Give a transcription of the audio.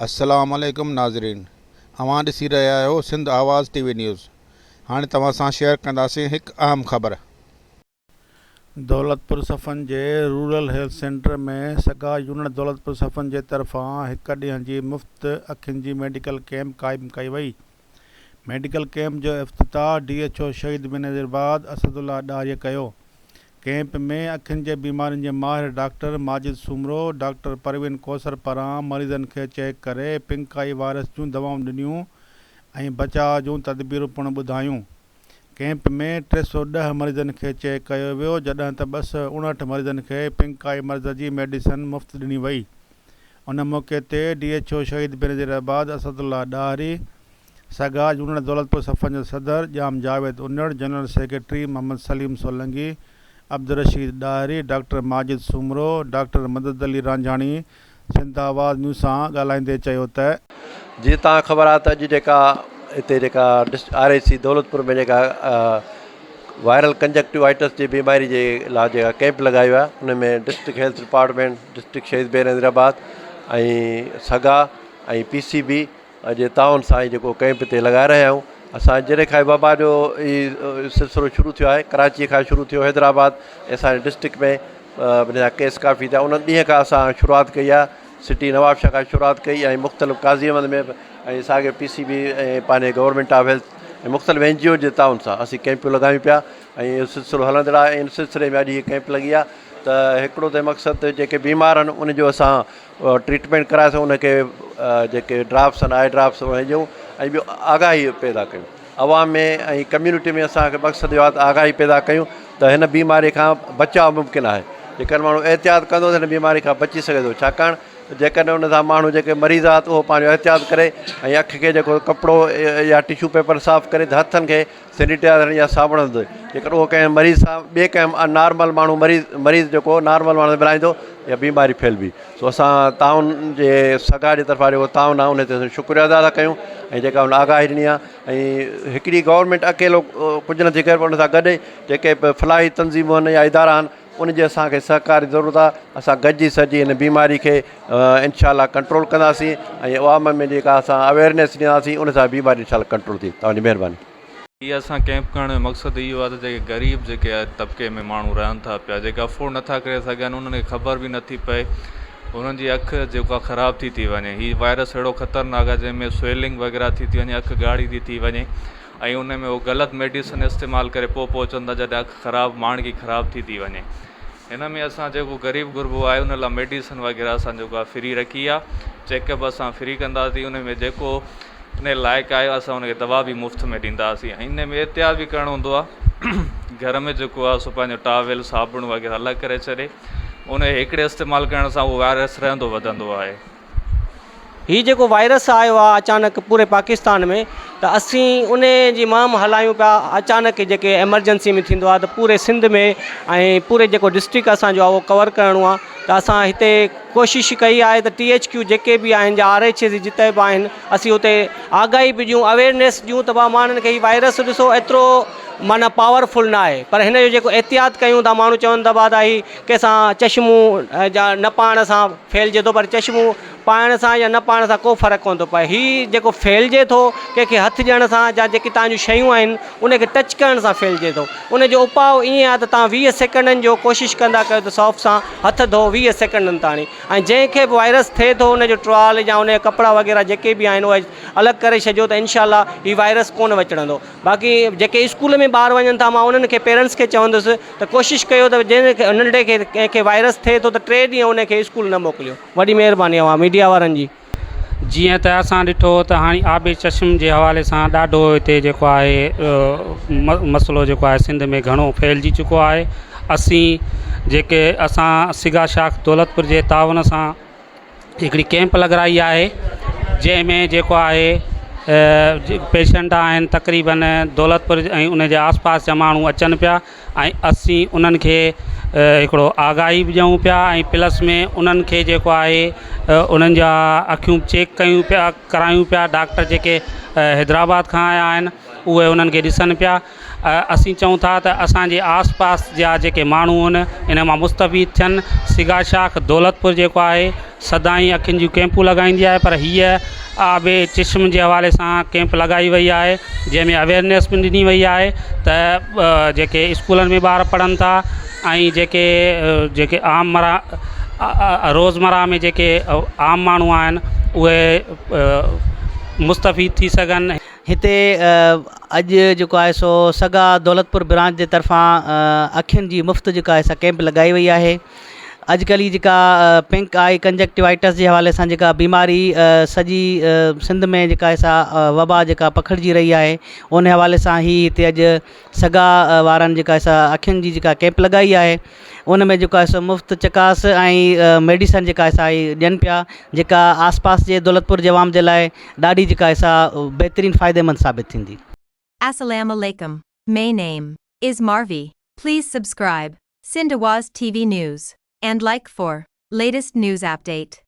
السلام عليڪم ناظرين اوهان ڏسي رهيا آهيو سنڌ آواز ٽي وي نيوز هاڻي توهان سان شيئر ڪنداسين هڪ اهم خبر. دولتپور صفن جي رورل هيلٿ سينٽر ۾ سگا يونٽ دولتپور صفن جي طرفان هڪ ڏينهن جي مفت اکين جي ميڊيڪل ڪيمپ قائم ڪئي وئي ميڊيڪل ڪيمپ جو افتتاح ڊي ايڇ او شهيد بينظيرآباد اسدالله ڏاهري ڪيو ڪئمپ ۾ اکين جي بيمارين جي ماهر ڊاڪٽر ماجد سومرو، ڊاڪٽر پروين ڪوثر پاران مريضن کي چيڪ ڪري پنڪ آئي وائرس جون دوائون ڏنيون ۽ بچاء جون تدبيرون پڻ ٻڌايون. ڪئمپ ۾ 310 مريضن کي چيڪ ڪيو ويو جڏهن ته 259 مريضن کي پنڪ آئي مرض جي ميڊيسن مفت ڏني وئي. ان موقعي تي ڊي ايڇ او شهيد بينظيرآباد اسدالله ڏاهري، سگا يونٽ دولتپور صفن جو صدر Jam Javed Anar, general secretary Muhammad Saleem Solangi, Abdul Rasheed Dahri, doctor Majid Soomro, doctor Madad Ali Ranjhani Sindh آواز نيوز سان ڳالهائيندي چيو ته. جيئن توهان کي خبر آهي ته اڄ جيڪا هتي جيڪا آر ايڇ سي دولتپور ۾ جيڪا وائرل ڪنجڪٽيوائٽس جي بيماري جي لاء جيڪا ڪئمپ لڳايو آهي ان ۾ ڊسٽرڪٽ هيلٿ ڊپارٽمينٽ ڊسٽرڪٽ شهيد بينظيرآباد ۽ سگا ۽ پي سي بي جي تعاون سان هي جيڪو ڪئمپ هتي لڳائي رهيا آهيون اسان جڏهن کان وبا جو هي سلسلو شروع ٿيو آهي ڪراچي کان شروع ٿيو حيدرآباد اسان جي ڊسٽرڪٽ ۾ ان جا ڪيس ڪافي ٿيا ان ڏينهن کان اسان شروعات ڪئي آهي سٽي نوابشاهه کان شروعات ڪئي ۽ مختلف قاضي احمد ۾ به ۽ ساڳي پي سي بي ۽ پنهنجي گورنمينٽ آف هيلٿ ۽ مختلف اين جي او جي تعاون سان اسين ڪئمپون لڳايون پيا ۽ اهو سلسلو هلندڙ آهي ان سلسلي ۾ اڄ هي ڪئمپ لڳي آهي ته هڪڙو ته مقصد جيڪي بيمار آهن ان جو اسان ٽريٽمينٽ ڪرائي سگهون ان کي جيڪي ڊراپس آهن آئي ڊراپس اهي ڏيون ۽ ٻيو آگاهي پيدا ڪيون عوام ۾ ۽ ڪميونٽي ۾ اسانکي مقصد اهو آهي ته آگاهي پيدا ڪيون ته هن بيماري کان بچاء ممڪن آهي جيڪڏهن ماڻهو احتياط ڪندو ته هن بيماري کان بچي سگهي ٿو ڇاڪاڻ ته جيڪڏهن ان سان ماڻهو جيڪي مريض آهي ته اهو پنهنجو احتياط ڪري ۽ اک کي جيڪو ڪپڙو يا ٽشو پيپر صاف ڪري ته هٿن کي سينيٽائزر يا صابڻ هوندو جيڪر اهو ڪنهن مريض سان ٻئي ڪنهن نارمل ماڻهو مريض مريض جيڪو نارمل ماڻهو سان ملائيندو يا بيماري ڦهلبي سو اسان تعاون جي سگا جي طرفان جيڪو تعاون آهي ان تي اسان شڪريو ادا ٿا ڪيون ۽ جيڪا ان آگاهي ڏني آهي ۽ هڪڙي گورنمينٽ اڪيلو ڪجهه نٿي ڪري پر ان سان گڏ جيڪي به فلاحي تنظيمون آهن يا ادارا آهن ان جي اسان کي سهڪار جي ضرورت آهي اسان گڏجي سڏجي هن بيماري کي انشاء الله ڪنٽرول ڪنداسين ۽ عوام ۾ جيڪا اسان اويئرنيس ڏينداسين ان سان بيماري انشاء الله ڪنٽرول ٿي توهان جي مهرباني. هي اسان ڪئمپ ڪرڻ جو مقصد اهو آهي ته جيڪي غريب جيڪي طبقي ۾ ماڻهو رهن ٿا پيا جيڪي افورڊ نٿا ڪري سگهن انهن کي خبر به نٿي پئي انهن جي اک جيڪا خراب ٿي ٿي وڃي هي وائرس اهڙو خطرناڪ آهي جنهن ۾ سويلنگ وغيره ٿي ٿي وڃي اک ڳاڙهي ٿي ٿي وڃي ۽ ان ۾ هو غلط ميڊيسن استعمال ڪري پوء پهچن ٿا جڏهن اک خراب ماڻڪي خراب ٿي ٿي وڃي هن ۾ اسان جيڪو غريب غربو آهي ان لاء ميڊيسن وغيره اسان جيڪو آهي فري رکي آهي چيڪ اپ اسان فري ڪنداسين ان ۾ جيڪو ان لائق آهي اسان ان کي دوا به مفت ۾ ڏينداسين ۽ ان ۾ احتياط به ڪرڻو هوندو آهي گهر ۾ جيڪو آهي سو پنهنجو ٽاول صابڻ وغيره الڳ ڪري ڇڏي ان هڪڙي استعمال ڪرڻ سان اهو وائرس رهندو وڌندو آهي. هي جيڪو وائرس آيو آ اچانڪ پوري پاڪستان ۾ ته اسين ان جي مهم هلايون پيا اچانڪ جيڪي ايمرجنسي ۾ ٿيندو آ ته پوري سنڌ ۾ ۽ پوري جيڪو ڊسٽرڪٽ اسان جو آ اهو ڪور ڪرڻو آ ته اسان هتي ڪوشش ڪئي آهي ته ٽي ايڇ ڪيو جيڪي به آهن يا آر ايڇ ايس جتي به آهن اسين اتي آگاهي به ڏيون اويرنيس ڏيون ته ڀا ماڻهن کي هي وائرس ڏسو ايترو معنيٰ پاورفل نه آهي پر هن جو جيڪو احتياط ڪيون ٿا ماڻهو چون ٿا ڀا ته هي ڪنهن سان چشمو جا نه پائڻ سان ڦهلجي ٿو پر چشمو پائڻ سان يا نه پائڻ سان ڪو فرق ڪونه ٿو پئي هي جيڪو ڦهلجي ٿو ڪنهن کي هٿ ڏيڻ سان يا جيڪي توهان جون شيون آهن ان کي ٽچ ڪرڻ سان ڦهلجي ٿو ان جو اپاء ائين آهي ته توهان 20 سيڪنڊن جو ڪوشش ڪندا ڪيو ته صوف سان هٿ ڌو 20 سيڪنڊن تاڻي ۽ جنهن کي به وائرس ٿئي ٿو ان جو ٽوال يا ان جا ڪپڙا وغيره جيڪي به آهن اهي الڳ ڪري ڇڏيو ته انشاء الله هي وائرس ڪونه وچڙندو باقي جيڪي اسڪول ۾ ٻار وڃن ٿا مان انهن کي پيرنٽس کي چوندس ته ڪوشش ڪيو ته جنهن کي ننڍڙي کي ڪنهن کي وائرس ٿئي ٿو ته ٽي ڏينهن ان کي اسڪول نه موڪليو وڏي مهرباني اوهان ميڊيا وارن جي. جيئن ته اسان ڏٺو ته هاڻي آبي چشم جي حوالي سان ڏاڍو هتي جيڪو آهي مسئلو جيڪو آهي سنڌ ۾ گهڻو ڦهلجي چڪو آهي اسين جيڪي اسان سگا شاخ دولتپور جي تعاون سان هڪڙي ڪيمپ لڳرائي آهي جنهن ۾ جيڪو آهي پيشنٽ آهن تقريبن دولتپور ۽ ان جي آس پاس جا ماڻهو اچن پيا ۽ اسين انهن کي هڪڙو آگاهي به ڏيون پيا ۽ پلس ۾ انهن کي جيڪو آهي انهن جا اکيون چيڪ ڪيون پيا ڪرايون پيا ڊاڪٽر جيڪي حيدرآباد کان آيا آهن اهي انهن کي ڏسن پيا. اسين چئون ٿا ته اسان جي آس پاس جا جيڪي ماڻهو آهن ان مان مستفيد ٿين سگا شاخ دولتپور جيڪو آهي سدائين اکين جون ڪيمپون لڳائيندي آهي پر هيء آب چشم جي حوالي سان ڪيمپ لڳائي وئي آهي جنهن ۾ اويئرنيس به ڏني وئي آهي ته جيڪي اسڪولن ۾ ٻار پڙهن ٿا ۽ جيڪي جيڪي عام مرا روزمره ۾ جيڪي عام ماڻهو آهن اهي مستفيد ٿي سگهن. هتي اڄ جيڪو آهي سو سگا دولتپور برانچ جي طرفان اکين جي مفت جيڪا آهي سا ڪيمپ لڳائي وئي آهي اڄڪلهه هي جيڪا پنڪ آئي ڪنجنڪٽيوائٽس جي حوالي سان جيڪا بيماري سڄي سنڌ ۾ جيڪا آهي سا وبا جيڪا پکڙجي رهي آهي ان حوالي سان هي هتي اڄ سگا وارن جيڪا آهي سا اکين جي جيڪا ڪيمپ لڳائي آهي ان ۾ جيڪو آهي سو مفت چڪاس ۽ ميڊيسن جيڪا آهي سا ڏين پيا جيڪا آس پاس جي دولتپور جي عوام جي لاء ڏاڍي جيڪا آهي سا بهترين فائديمند ثابت ٿيندي. Assalam Alaikum May name is Marvi please subscribe Sindh Awaz TV news and like for latest news update.